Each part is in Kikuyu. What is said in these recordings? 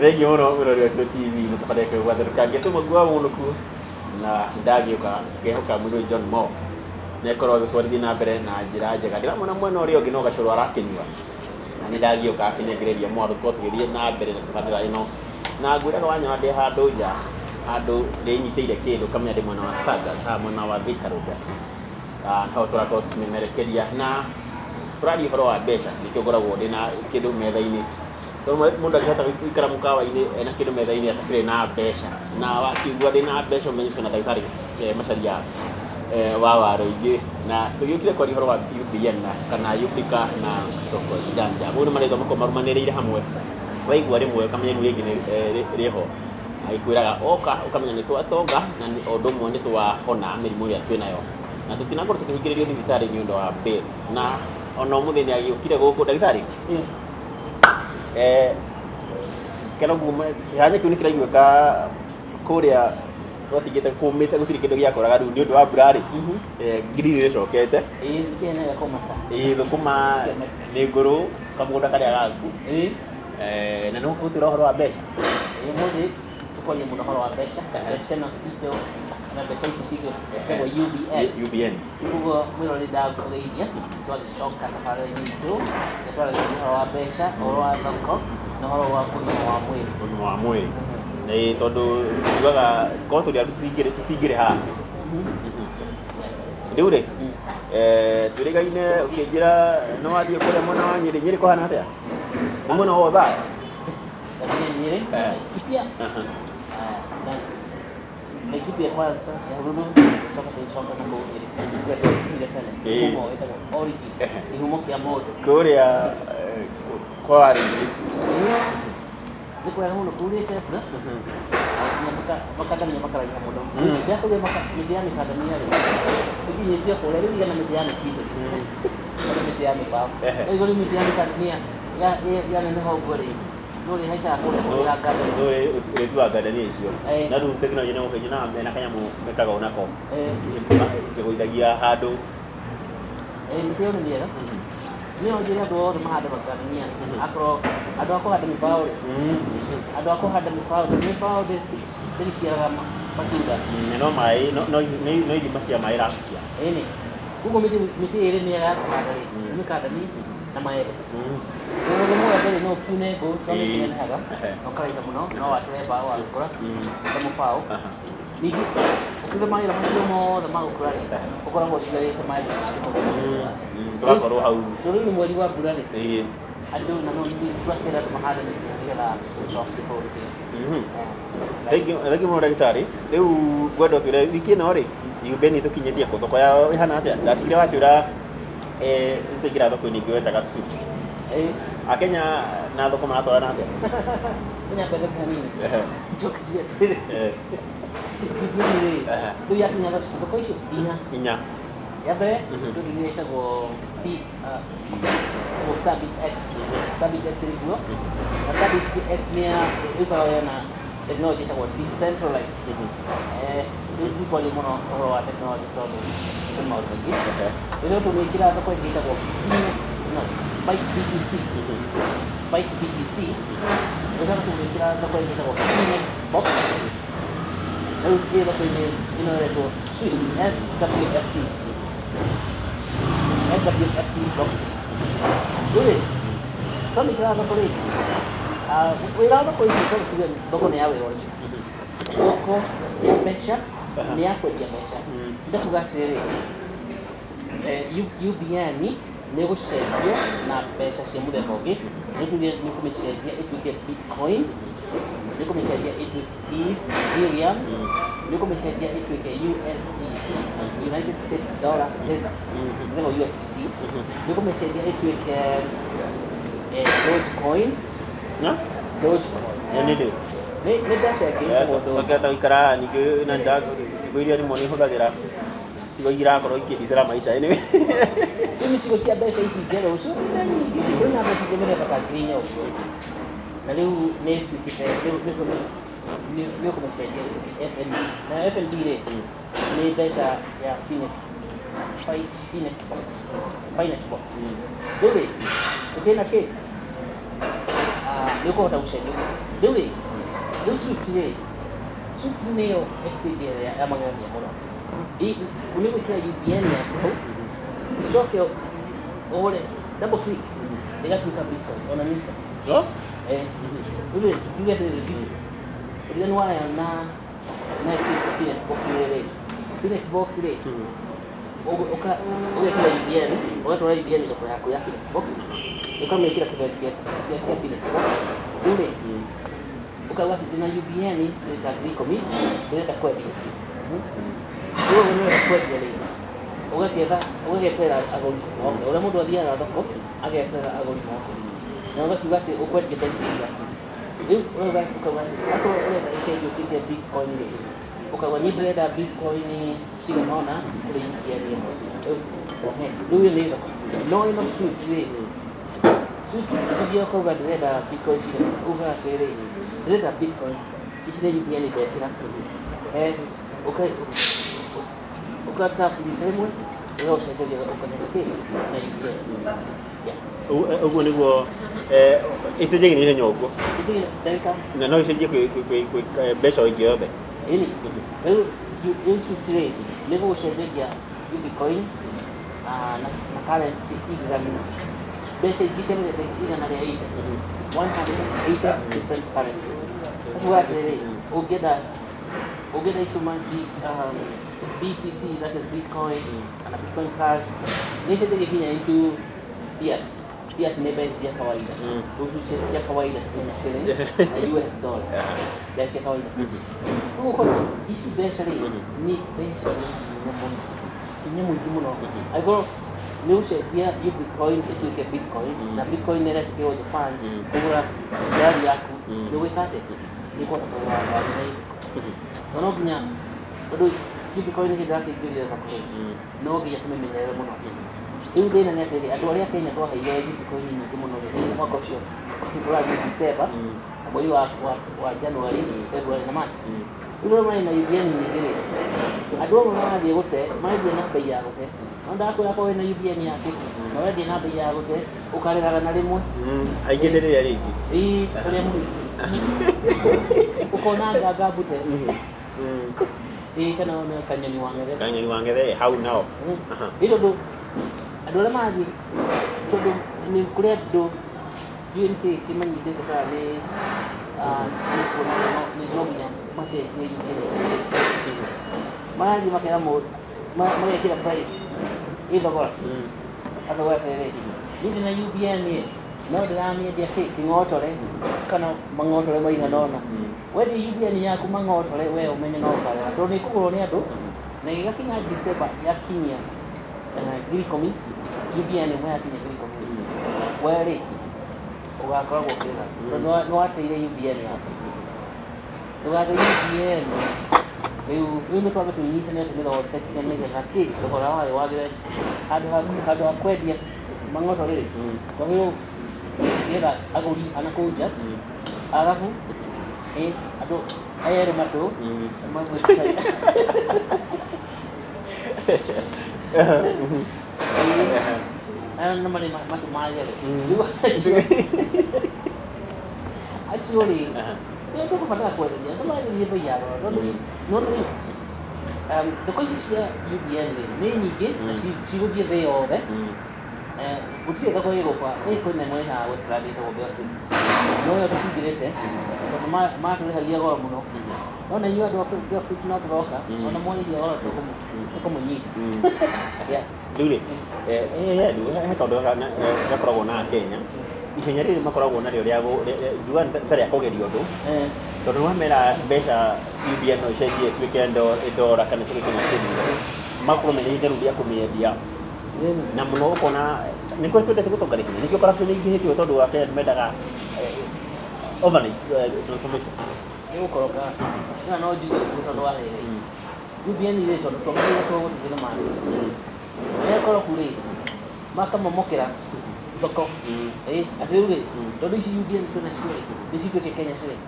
Thengiũ mũno mwĩrori wa Gĩtũ TV mũtabarĩre kĩgwathe ndũkangĩtũmwo ngua mũnũku na ndagĩũka ngehoka mwĩrori John Mo nĩakorwo agĩtwarithia na mbere na njĩra njega. Ndĩramwona mwena ũrĩa ũngĩ no gacũrũ arakĩnyua na nĩ ndagĩũka akĩnengereria mwaro tũkorwo tũgĩthiĩ na mbere na tabarĩra ĩno, na ngwĩraga wanyona ndĩ handũ nja handũ ndĩnyitĩire kĩndũ kamenya ndĩ mwena wa Sagas haha mwena wa Thika Road. Ah, hau tũrakorwo tũkĩmemerekeria na tũraria ũhoro wa mbeca, nĩkĩo ngoragwo ndĩna kĩndũ metha-inĩ, tondũ mũndũ ndangĩhota gũikara mũkawa-inĩ ena kĩndũ metha-inĩ atakĩrĩ na mbeca, na wakiugua ndĩna mbeca ũmenye kwĩna ndagĩtarĩ Macharia wa Waruingi, na tũgĩũkire kwaria ũhoro wa UBN kana Yupika na Soko Janja. Mau nĩ marĩtwa makoragwo marũmanĩrĩire hamwe, waigua rĩmwe ũkamenya rĩu rĩngĩ rĩho, agĩkwĩraga oka ũkamenya nĩ twatonga na o ũndũ ũmwe nĩ twahona mĩrimũ ĩrĩa twĩnayo, na tũtinakorwo tũkĩhingĩrĩrio thibitarĩ nĩ ũndũ wa bills, na ona ũmũthĩ nĩ agĩũkire gũkũ ndagĩtarĩ. Kĩroguo kĩhanya kĩu nĩ kĩraiguĩka kũrĩa twatigĩte kũmĩte gũtirĩ kĩndũ gĩakũraga rĩu nĩ ũndũ wa mbura rĩ, green nĩ ĩcokete. Ĩĩ nĩkĩo kũmata. Ĩĩ thũkũma nĩ ngũrũ kamũgũnda karĩa gaku. Na nĩ ũgũtwĩra ũhoro wa mbeca? Ĩĩ ũmũthĩ tũkwaria mũno ũhoro wa mbeca, mbeca ĩno itũ na mbeca ici citũ ciĩtagwo UBN. UBN. Koguo mwĩroreri ndagũkũgeithia, twagĩcoka tabarĩra-inĩ itũ nĩ twaragĩrĩria ũhoro wa mbeca, ũhoro wa thoko na ũhoro wa ũgima wa mwĩrĩ. Ũgima wa mwĩrĩ. Ĩĩ tondũ tugaga korwo tũrĩ andũ tũtingĩrĩ haha. Rĩu rĩ, twĩrĩgaine ũkĩnjĩra nĩ wathiĩ kũrĩa mwena wa Nyĩrĩ, Nyĩrĩ kũhana atĩa? Nĩ mwena wa Othaya? Ndathiĩ Nyĩrĩ, Laikipia, na Laikipia kwanza, Nyahururu, coka tũgĩcoka na kũu Nyĩrĩ. Kũrĩa twakinyire tene, kĩhumo gĩtagwo origin, kĩhumo kĩa mũndũ. Kũrĩa kwa Warĩngĩ. Nĩ kwega mũno kurĩte mbura, nginya makandamia makaraiha mũno. Ndakũria mĩtĩ ya mĩkandamia rĩ, ĩkinyĩtie kũrĩa rĩu igana mĩtĩ ya mĩkindũ, kana mĩtĩ ya mĩbaũ. Rĩu rĩu mĩtĩ ya mĩkandamia yaneneha ũguo rĩ, no rĩhaicaga kũrĩa kũrĩa ngandamia. Ũrĩtuaga ngandamia icio. Na rĩu tekinoronjĩ nĩ gũkĩnyona mena kanyamũ mekaga onako. Ĩkĩgũithagia handũ. Mĩtĩ ĩyo nĩ mĩega. Niĩ no njĩre andũ othe mahande makandamia, akorwo andũ a kũhanda mĩbaũ rĩ, andũ a kũhanda mĩbaũ, tondũ mĩbaũ ndĩgĩciaraga matunda. No maĩ, no ithima cia maĩ ĩrahukia. Ĩni. Koguo mĩtĩ ĩrĩ mĩega ya kũhanda rĩ, nĩ mĩkandamia na maembe. Tondũ mũembe rĩ, no ũkiune ngũ tondũ nĩ kĩnenehaga na ũkaraiha mũno, no watũre mbaũ wagĩkũra ta mũbaũ. Ningĩ ũkiuga mawĩra macio mothe ma gũkũra rĩ, ũkoragwo ũciarĩte maembe maingĩ mũno. Tũgakorwo hau. Tondũ rĩu nĩ mweri wa mbura rĩ, andũ na no tũrakĩra andũ mahande mĩtĩ nĩgetha tũcokie bũrũri. Thengiũ thengiũ mũno ndagĩtarĩ. Rĩu ngwenda ũtwĩre wiki ĩno rĩ, UBN ĩtũkinyĩtie kũ? Thoko yao ĩhana atĩa? Ndatigire watwĩra nĩtwaingĩra thoko-inĩ ĩngĩ wetaga Swift. Akenya na thoko maratwarana atĩa? Nyambe hanini. Njokerie atĩrĩrĩ. UBN rĩ, rĩu yakinya thoko icio inya. Inya. Ya mbere, rĩu nĩ ĩtagwo ĩtagwo Starbit X. Starbit X ĩrĩ kuo. Na Starbit X nĩ ya ĩrutaga wĩra na tekinoronjĩ ĩtagwo decentralized. Rĩu ndikwaria mũno ũhoro wa tekinoronjĩ tondũ kwĩ maũndũ maingĩ. Rĩrĩa tũmĩkĩra thoko ĩngĩ ĩtagwo Phoenix, no, Byte BTC. Byte BTC. Tũgacoka tũmĩkĩra thoko ĩngĩ ĩtagwo Phoenix Box. Rĩu ĩ thoko-inĩ ĩno ĩretwo Swift, SWFT. SWFT blockchain. Rĩu rĩ, twamĩkĩra thoko rĩ, wĩra wa thoko ici tondũ tuge thoko nĩ ya wĩra ũrĩkũ? Thoko ya mbeca nĩ ya kwendia mbeca. Ndakuga atĩrĩrĩ, UBN nĩ ĩgũcenjio na mbeca cia mũthemba ũngĩ. Nĩ tuge nĩ ũkũmĩcenjia ĩtuĩke Bitcoin, nĩ ũkũmĩcenjia ĩtuĩke Ethereum, nĩ ũkũmĩcenjia ĩtuĩke USDC, United States Dollar Tether, ĩtagwo USDT. Nĩ ũkũmĩcenjia ĩtuĩke Dogecoin. Na? Dogecoin. Ĩyo nĩ ndĩ? Nĩ mbeca ĩngĩ ĩtagwo Doge. Ũngĩhota gũikara haha ningĩ na ciugo iria rĩmwe nĩ hũthagĩra ciugo irakorwo ikĩndicĩra maica anyway. Rĩu nĩ ciugo cia mbeca ici njerũ ciũkĩte nyingĩ, kwĩna mbeca cia mĩthemba ta 4,000 ũguo. Na rĩu nĩ ĩtuĩkĩte rĩu nĩ ũkũmĩcenjia ĩtuĩke FNB. Na FNB rĩ, nĩ mbeca ya Phoenix, Phoenix Box, Phoenix Box. Rĩu rĩ, ũkĩna kĩ? Nĩ ũkũhota gũcenjia ũguo. Rĩu rĩ, rĩu Swift rĩ, Swift nĩyo exchange ĩrĩa ya magegania mũno. Nĩ gwĩkĩra UBN yaku hau, ũcoke ũhũre double click, ĩgatuĩka Bitcoin on an instant. Oh? Eh, rĩu rĩ, tuge atĩrĩrĩ, rĩrĩa nĩ waya na na exchange ya Phoenix Box rĩ, Phoenix Box rĩ, ũgekĩra UBN, ũgatwara UBN thoko yaku ya Phoenix Box, ũkamĩkĩra kĩbeti kĩa Phoenix Box. Rĩu rĩ, ũkauga atĩ ndĩna UBN ta 10,000, ndĩrenda kwendia. Rĩu ũguo nĩũrenda kwendia rĩ, ũgakĩetha, ũgageterera agũri moke. Ũrĩa mũndũ athiaga thoko, ageterera agũri moke. Na ũgakiuga atĩ ũkwendia mbeca cigana. Rĩu ũrauga, ũkauga atĩ akorwo ũrenda ĩcenjio ĩtuĩke Bitcoin rĩ, ũkauga niĩ ndĩrenda Bitcoin cigana ũna kũrĩ UBN ĩmwe. Rĩu ĩyo nĩ thoko. No ĩno Swift rĩ, Swift ũthiaga ũkauga ndĩrenda Bitcoin cigana ũna, ugaga atĩrĩrĩ, ndĩrenda Bitcoin ici nĩ UBN ndekĩra. Eh, ũka tap rita rĩmwe, ĩgagũcenjeria ũkanyita kĩ na UBN. Yeah. Ũguo nĩguo ĩcenjagia na ihenya ũguo? Ĩthiĩ ndagĩka Na no ĩcenjie kwĩ mbeca o ingĩ yothe? Ĩni, rĩu rĩu Swift rĩ, nĩ gũgũcenjeria Bitcoin na currency igana, mbeca ingĩ cia mĩthemba 180, 180 different currencies. Ũguo atĩrĩrĩ, ũngĩenda icuma BTC, that is Bitcoin, kana Bitcoin Cash, nĩ ĩcenjagia nginya into fiat. Fiat nĩ mbeca cia kawaida. Rĩu cia kawaida Kenya shilling na US dollar, mbeca cia kawaida. Rĩu ũkorwo ici mbeca rĩ, nĩ mbeca ciĩna hinya mũno, hinya mũingĩ mũno. Angĩkorwo nĩ ũcenjia Bitcoin ĩtuĩke Bitcoin, na Bitcoin nĩ ĩretĩkĩrwo Japan kũgũra ngari yaku, nĩ ũgwĩka atĩa? Nĩ ũkũhota kũgũra ngari na ihenya. Na no nginya, tondũ Bitcoin hĩndĩ ĩrakĩingĩrire thoko rĩ, no nginya tũmĩmenyerere mũno. Rĩu thĩna nĩ atĩrĩrĩ, andũ arĩa Kenya twaheire Bitcoin nyingĩ mũno rĩ, mwaka ũcio ũrathiĩ December na mweri wa January, February na March. Rĩu arĩa marĩ na UBN nyingĩ rĩ, andũ amwe marathiĩ gũte, marendia na bei ya gũte. No ndakwĩra akorwo wĩna UBN yaku na ũrendia na bei ya gũte, ũkarĩraga na rĩmwe. Aingĩ nĩ rĩrĩa rĩngĩ. Ĩĩ, ũrĩa mũingĩ. Ũkona nganga mbute. Ĩĩ, kana one kanyoni wa ng'ethe. Kanyoni wa ng'ethe hau nao. Ĩ tondũ andũ arĩa marathiĩ, tondũ nĩ kũrĩ andũ ndiũĩ nĩkĩ kĩmanyitĩte, kana nĩ nĩ kuona nĩ no nginya macenjie UBN, marathiĩ makera mũndũ, magekĩra price ĩ thogora, akauga atĩrĩrĩ, niĩ ndĩna UBN ĩ, no ndĩramĩendia kĩ kĩng'otore kana mang'otore maigana ũna. Wendia UBN yaku mang'otore, we ũmenye no ũkarĩha, tondũ nĩ ĩkũgũrwo nĩ andũ. Na ĩgĩgakinya December yakinyia 10,000, UBN ĩmwe yakinya 10,000, we rĩ, ũgakoragwo ũkĩrĩha, tondũ nĩ wateire UBN yaku. Ndũgate UBN rĩu. Rĩu nĩ twambe tũnyitane, tũmĩthondeke, nĩgetha kĩ thogora wayo wagĩre. Handũ ha kwendia mang'otore rĩ, twagĩrĩirwo getha agũri ana kũu nja, arabu andũ aya erũ matũ magwĩtia. Aya nĩ marĩ matũ ma yellow. Rĩu acio rĩ, nĩ tũkũbatara kwenderia andũ marenderie bei ya goro, tondũ nĩwona rĩu thoko ici cia UBN rĩ, nĩ nyingĩ na cigũthiĩ thĩ yothe. Gũtirĩ thoko ĩgũkwa ĩ, kwĩna ĩmwe ĩhaga Westland ĩtagwo Belfast, no ĩyo tũtingĩrĩte, tondũ matũrĩhagia goro mũno. No na inyuĩ andũ a Belfast no tũroka, ona mwarĩhia goro tũkũmũnyita. Yeah. Rĩu rĩ, rĩu he kaũndũ gaka gakoragwo na Kenya, ihenya rĩrĩ makoragwo narĩo rĩa ngiuga ta rĩa kũgeria ũndũ, tondũ wamera mbeca UBN no ĩcenjie ĩtuĩke ndora kana ĩtuĩke Kenya shilling, magakorwo mena ihinda rĩu rĩa kũmĩendia na mũno. Ũkona nĩ kũrĩ twendete gũtonga na ihenya, nĩkĩo corruption ĩingĩhĩte, tondũ wa Kenya mendaga overnight transformation. Nĩ gũkoroga ĩno, no njuge ũguo, tondũ wa rĩrĩ, UBN rĩ, tondũ twagĩrĩirwo tũgũtigĩra maĩ mekoroku rĩ, makamomokera thoko ĩ atĩ rĩu rĩ, tondũ ici UBN twĩna cio rĩ, nĩ cituĩke Kenya shilling.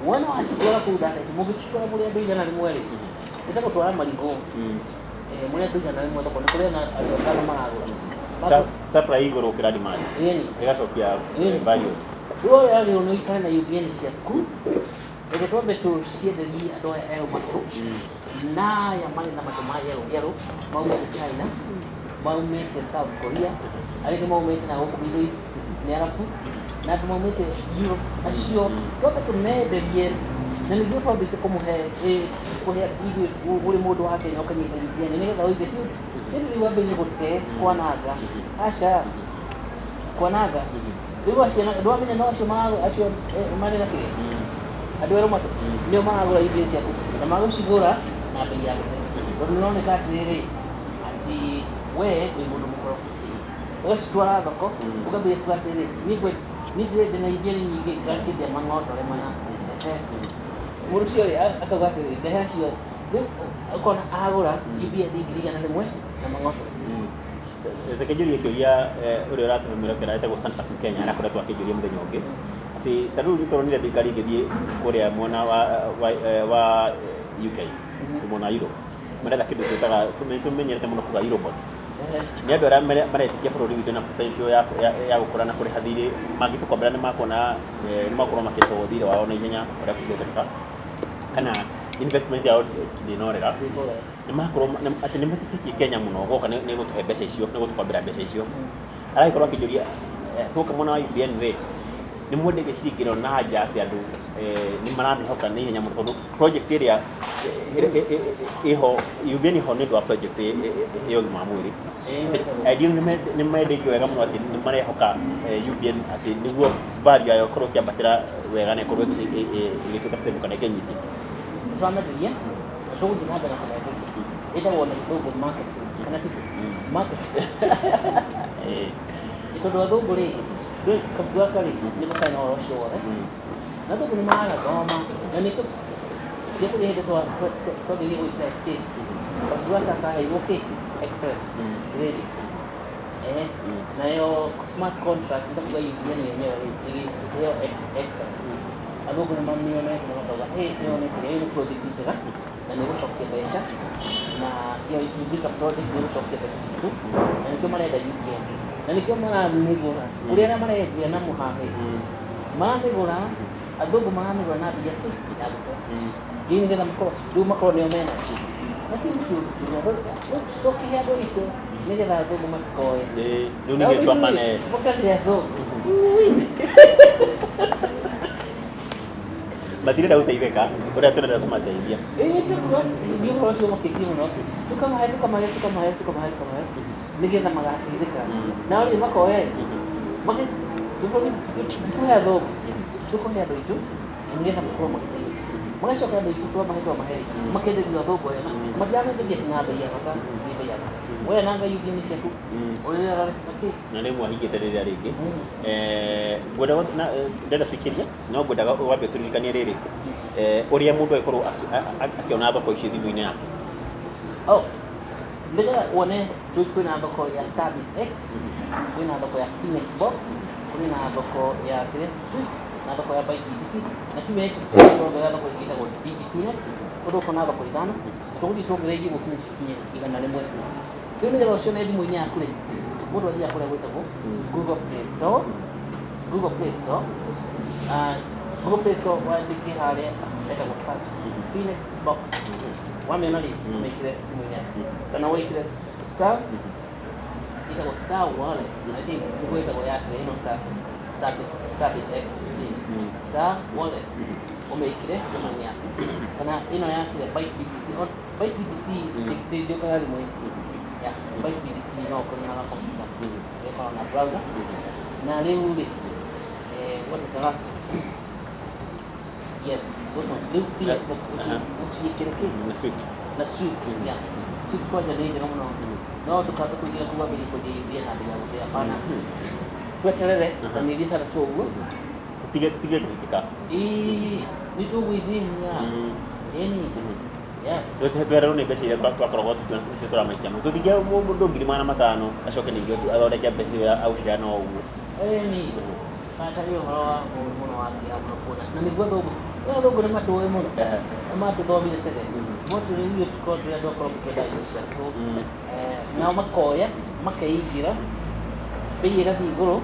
Wona wacitwara kũu data ici, mũngĩcitwara mũrĩ andũ 100 rĩ, nĩ ta gũtwara marigũ. Mũrĩ andũ 100 thoko, nĩ kũrĩ ona andũ atano maragũra. Supply igũrũ gũkĩra demand. Ĩni. Ĩgacokia Ĩni. value. Rĩu we wagĩrĩirwo nĩ ũikare na UBN ciaku, reke twambe tũcienderie andũ aya erũ matũ, na aya marĩ na matũ ma yellow yellow, maumĩte China, maumĩte South Korea, arĩa angĩ maumĩte na gũkũ Middle East, nĩ Arabu, na andũ maumĩte Europe, acio twambe tũmenderie, na nĩguo twambĩte kũmũhe kũhe ithuĩ ũrĩ mũndũ wa Kenya ũkanyita UBN nĩgetha ũige ti ti rĩu wambĩrĩrie gũte kwananga, aca kwananga. Rĩu acio ndwamenya no acio maragũra acio marĩ na kĩrĩa andũ erũ matũ nĩo maragũra irio ciaku na magũcigũra na bei ya gũte, tondũ nĩroneka atĩrĩrĩ ati we wĩ mũndũ mũkoroku, ũgacitwara thoko ũkambĩrĩria kuga atĩrĩrĩ, niĩ niĩ ndĩrendia na irio nyingĩ, ngaciendia mang'ondore mana. Ehe. Mũndũ ũcio rĩ akauga atĩrĩrĩ, ndehera ciothe. Rĩu ũkona agũra UBN 100,000 na mang'ondore. Reke njũrie kĩũria ũrĩa ũratũhe mwĩrokera etagwo Santa Cruz Kenya arakoretwo akĩnjũria mũthenya ũngĩ atĩ ta rĩu nĩtũronire thirikari ĩgĩthiĩ kũrĩa mwena wa UK, mwena wa Europe, maretha kĩndũ twĩtaga tũmenyerete mũno kuga Eurobond. Nĩ andũ arĩa maretĩkia bũrũri witũ na potential ya gũkũra na kũrĩha thirĩ, mangĩtũkombera nĩ makuona nĩ makorwo makĩtwo thirĩ wao na ihenya ũrĩa kũngĩhoteka, kana investment yao ndĩnorĩra, nĩ makorwo atĩ nĩ metĩkĩtie Kenya mũno goka nĩ gũtũhe mbeca icio, nĩ gũtũkombera mbeca icio. Aragĩkorwo akĩnjũria, tuoka mwena wa UBN rĩ, nĩ mwendetie ciringi ĩno na nja atĩ andũ nĩ maramĩhoka na ihenya mũno, tondũ project ĩrĩa ĩho UBN ĩho nĩ ũndũ wa project ya ũgima wa mwĩrĩ. Idea nĩ mendetio wega mũno atĩ nĩ marehoka UBN atĩ nĩguo value yayo ĩkorwo ĩkĩambatĩra wega na ĩkorwo ĩgĩtuĩka stable kana ĩkĩnyitia. Tũramenderia na tũgũthiĩ na mbere na kũmenderia, ĩtagwo na gĩthũngũ marketing, kana tiguo? Marketing. Nĩ tondũ athũngũ rĩ, rĩu kabuku gaka rĩ nĩko karĩ na ũhoro ũcio wothe, na athũngũ nĩ maragathoma, na nĩkĩo kũrĩ hĩndĩ twambĩrĩirie gwĩkĩra exchange, kabuku gaka kaheirwo kĩ excellent grade, nayo smart contract nĩ ta kuga UBN yenyewe rĩ ĩkĩheo excellent. Athũngũ nĩ mamĩonete na makauga ĩ ĩyo nĩ kĩrĩa, ĩyo nĩ project njega na nĩ ĩgũcokia mbeca, na ĩyo ĩngĩtuĩka project nĩ ĩgũcokia mbeca citũ, na nĩkĩo marenda UBN na nĩkĩo maramĩgũra. Kũrĩ arĩa marendia na mũhahe, maramĩgũra, athũngũ maramĩgũra na mbia kĩ ya gũte rĩu, nĩgetha makorwo rĩu makorwo nĩo mena, lakini tũkĩhe andũ aitũ nĩgetha athũngũ matikoe. Rĩu nĩ twambane mũkendia athũngũ. Matirenda gũteithĩka ũrĩa tũrenda kũmateithia. Ĩĩ, tũkuga nĩ ũhoro ũcio makĩtie mũno, tũkamahe tũkamahe tũkamahe tũkamahe tũkamahe nĩgetha magateithĩka. Nao rĩ makoe tũkũhe athũngũ, tũkũhe andũ aitũ nĩgetha makorwo magĩteithĩka, magacoka andũ aitũ twamahe twamahe makenderio athũngũ aya matiramenderia atĩ na bei ya bata, nĩ bei ya bata we nanga UBN ciaku ũrĩraga nakĩ. Na rĩu mwahingĩte rĩrĩa rĩngĩ ngwendaga ndĩrenda tũikĩrie, no ngwendaga wambe ũtũririkanie rĩrĩ ũrĩa mũndũ angĩkorwo akĩona thoko ici thimũ-inĩ yake. Oh, nĩgetha wone kwĩna thoko ya Starbit X, kwĩna thoko ya Phoenix Box, kwĩna thoko ya kĩrĩa Swift, na thoko ya ByteBTC, na kiumia gĩkĩ tũrongerera thoko ĩngĩ ĩtagwo DG Phoenix, ũndũ ũkona thoko ithano, na tũgũthiĩ tuongereire gũkinya cikinye 100. Rĩu nĩgetha ũcione thimũ-inĩ yaku rĩ, mũndũ athiaga kũrĩa gwĩtagwo Google Play Store, Google Play Store, Google Play Store wandĩke harĩa hetagwo search Phoenix Box, wamĩona rĩ ũmĩkĩre thimũ-inĩ yaku, kana wĩkĩre star ĩtagwo Star Wallet, I think nĩguo ĩtagwo ya kĩrĩa ĩno Starbit X exchange, Star Wallet ũmĩkĩre thimũ-inĩ yaku, kana ĩno ya kĩrĩa ByteBTC. ByteBTC ndĩũkaga thimũ-inĩ ya ByteBTC, no ũkorwo na computer, ĩkorwo na browser. Na rĩu rĩ what is the last one? Yes, those ones. Rĩu Phoenix Box ũciĩkĩre kĩ na Swift. Na Swift, yeah, Swift kwanja nĩ njega mũno, no ndũkambe kũingĩra kuga mbere kwendia mbia na mbia gũte, hapana, tweterere na mĩeri 6 ũguo. Tũtige kũhĩtĩka. Ĩĩ, nĩ tũgwĩthĩnia ĩni, yeah. Twererwo nĩ mbeca iria twakoragwo tũkiona icio tũramaikia mũno, tũtingĩhe mũndũ 500,000 acoke ningĩ athondeke mbeca iria agũciheana o ũguo. Ĩni hatarĩ ũhoro wa ũru mũno wa kĩeha mũno kuona na nĩguo athũngũ nĩ athũngũ nĩ matũĩ mũno, nĩ matũthomire tene, tũrĩ ithuĩ tũkorwo tũrĩ andũ akorwo tũkĩenda irio ciaku. Nao makoya makeingĩra, bei ĩgathiĩ igũrũ,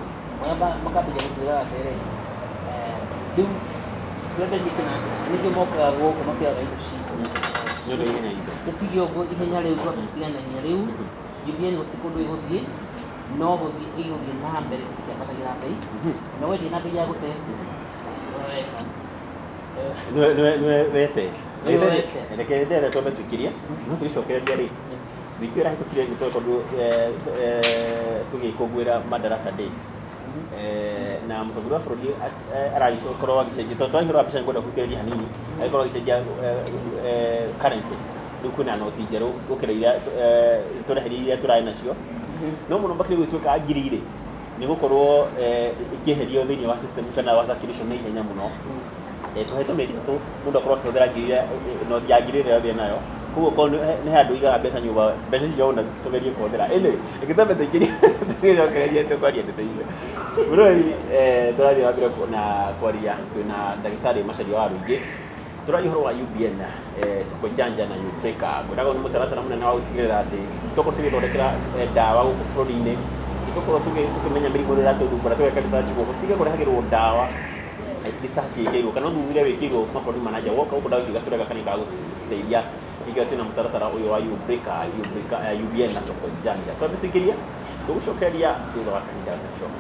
makambĩrĩria gũtwĩra atĩrĩrĩ, Rĩu twendagia kĩna nĩkĩo mokaga gũkũ makĩoyaga indo citũ. Nĩ ũndũ wa ihenya ritũ. Tũtige ũguo ihenya rĩu, twambe tũtigane na ihenya rĩu. UBN gũtirĩ kũndũ ĩgũthiĩ, no gũthiĩ ĩgũthiĩ na mbere ĩkĩambatagĩra bei, na wendia na bei ya gũte weka. Nĩwe wete. Nĩwe wete. Reke ndere twambe tũikirie no tũgĩcokereria rĩ wiki ĩyo ĩrahĩtũkire nĩ twakorirwo tũgĩkũngũĩra Madaraka Day. Na mũtongoria wa bũrũri aragĩkorwo agĩcenjia, tondũ twarĩ wa mbica ngwenda gũthikĩrĩria hanini, agĩkorwo agĩcenjia currency. Rĩu kwĩna noti njerũ gũkĩra iria tũreherie iria tũrarĩ nacio, no mũno makĩria gũgĩtuĩka ngiri rĩ nĩ gũkorwo ikĩeherio thĩinĩ wa system kana wa circulation na ihenya mũno. Tũhetwo mĩeri 3 mũndũ akorwo akĩhũthĩra ngiri iria noti ya ngiri ĩrĩa yothe nayo. Koguo korwo nĩ handũ ũigaga mbeca nyũmba, mbeca icio wona tũgerie kũhũthĩra. Anyway, reke twambe tũingĩrie tũgĩcokererie tũkwaria ndeto icio. Mũrori, tũrathiĩ na mbere na kwaria twĩna ndagĩtarĩ Macharia wa Rũingĩ. Tũraria ũhoro wa UBN, Soko Janja na UBREKA. Ngwendaga nĩ mũtaratara mũnene wa gũtigĩrĩra atĩ tũkorwo tũgĩthondekera ndawa gũkũ bũrũri-inĩ, tũkorwo tũkĩmenya mĩrimũ ĩrĩa ĩratũthumbũra, tũgeka research gũkũ, tũtige kũrehagĩrwo ndawa research ĩkĩirwo kana ũthuthuria wĩkĩirwo mabũrũri ma na nja. Woka gũkũ ndawa icio igatũrega kana ikaga gũtũteithia. Nĩkĩo twĩna mũtaratara ũyũ wa UBREKA, UBREKA, UBN na Soko Janja. Twambe tũingĩrie, tũgũcokereria thutha wa kahinda gacoka.